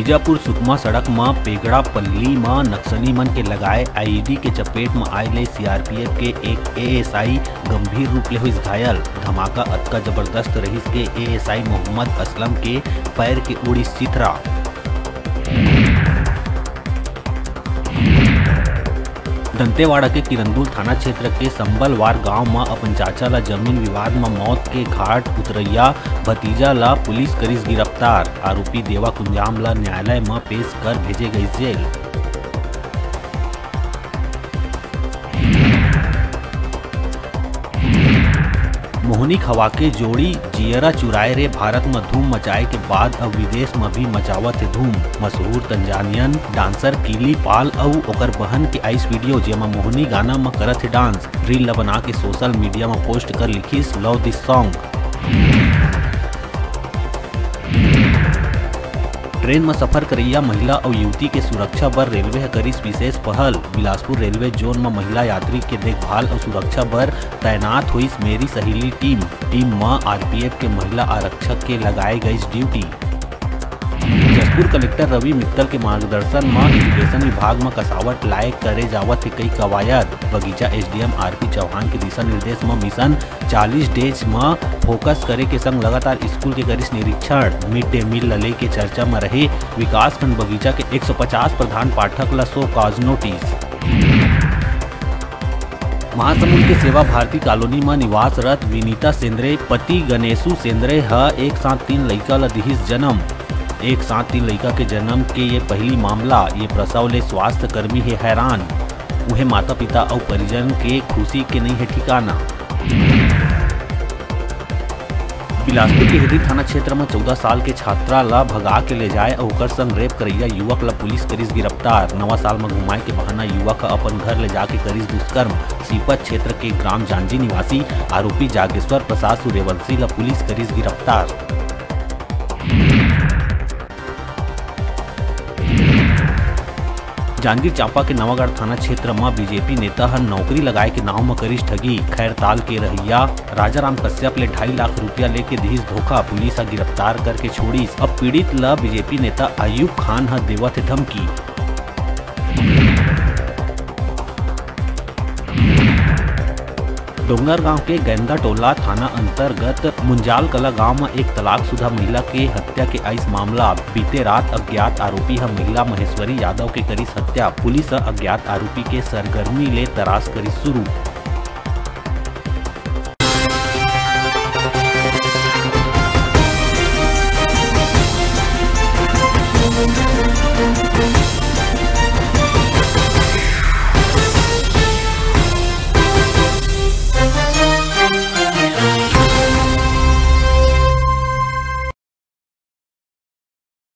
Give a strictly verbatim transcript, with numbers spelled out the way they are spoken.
बीजापुर सुकमा सड़क म पेगड़ापल्ली म नक्सली मन के लगाए आईईडी के चपेट म आए ले सीआरपीएफ के एक एएसआई गंभीर रूप ले होइस घायल। धमाका अतका जबरदस्त रहिस के एएसआई मोहम्मद असलम के पैर के उड़िस चिथरा। दंतेवाड़ा के किरंदुल थाना क्षेत्र के संबलवार गांव म अपन चाचा ल जमीन विवाद म मौत के घाट उतरइया भतीजा ल पुलिस करिस गिरफ्तार। आरोपी देवा कुंजाम ल न्यायालय म पेश कर भेजे गइस जेल। मोहनी खवा के जोड़ी जियरा चुराए रे भारत म धूम मचाए के बाद अब विदेश म भी मचावत हे धूम। मशहूर तंजानियन डांसर कीली पाल अउ ओकर बहन के आइस वीडियो, जेमा मोहनी गाना म करत हे डांस। रील ल बना के सोशल मीडिया म पोस्ट कर लिखिस, "Love this song।" ट्रेन म सफर करइया महिला अउ युवती के सुरक्षा बर रेलवे ह करिस विशेष पहल। बिलासपुर रेलवे जोन म महिला यात्री के देखभाल अउ सुरक्षा बर तैनात होइस मेरी सहेली टीम। टीम म आरपीएफ के महिला आरक्षक के लगाए गइस ड्यूटी। जशपुर कलेक्टर रवि मित्तल के मार्गदर्शन म एजुकेशन विभाग म कसावट लायक करे जावत हे कई कवायद। बगीचा एसडीएम आरपी चौहान के दिशा निर्देश म मिशन चालीस डेज म फोकस करे के संग लगातार स्कूल के करिस निरीक्षण। मिड डे मील ल लेके चर्चा म रहे विकासखंड बगीचा के एक सौ पचास प्रधान पाठक ल शो कॉज नोटिस। महासमुंद के सेवा भारती कॉलोनी म निवासरत विनीता सेंद्रे, पति गणेशु सेंद्रे ह एक साथ तीन लइका ल दिहिस जन्म। एक साथ तीन लइका के जन्म के ये पहिली मामला। ये प्रसव ले स्वास्थ्य कर्मी हे हैरान। उहें माता पिता अउ परिजन के खुशी के नइ हे ठिकाना। बिलासपुर के हिररी थाना क्षेत्र म चौदह साल के छात्रा ला भगा के ले जाए अउ ओकर संग रेप करइया युवक ला पुलिस करिस गिरफ्तार। नवा साल म घुमाए के बहाना युवक ह अपन घर ले जाके करिस दुष्कर्म। सीपत क्षेत्र के ग्राम जांजी निवासी आरोपी जागेश्वर प्रसाद सूर्यवंशी ला पुलिस करिस गिरफ्तार। जांजगीर चांपा के नवागढ़ थाना क्षेत्र म बीजेपी नेता ह नौकरी लगाए के नाव म करिस ठगी। खैरताल के रहइया राजाराम कश्यप ले ढाई लाख रुपया लेके दिहिस धोखा, पुलिस ह गिरफ्तार करके छोड़िस। अब पीड़ित ल बीजेपी नेता अयूब खान ह देवत हे धमकी। डोंगरगांव के गैंदा टोला थाना अंतर्गत मुंजाल कला गांव म एक तलाकशुदा महिला के हत्या के आइस मामला। बीते रात अज्ञात आरोपी ह महिला महेश्वरी यादव के करिस हत्या। पुलिस ह अज्ञात आरोपी के सरगर्मी ले तलाश करिस शुरू।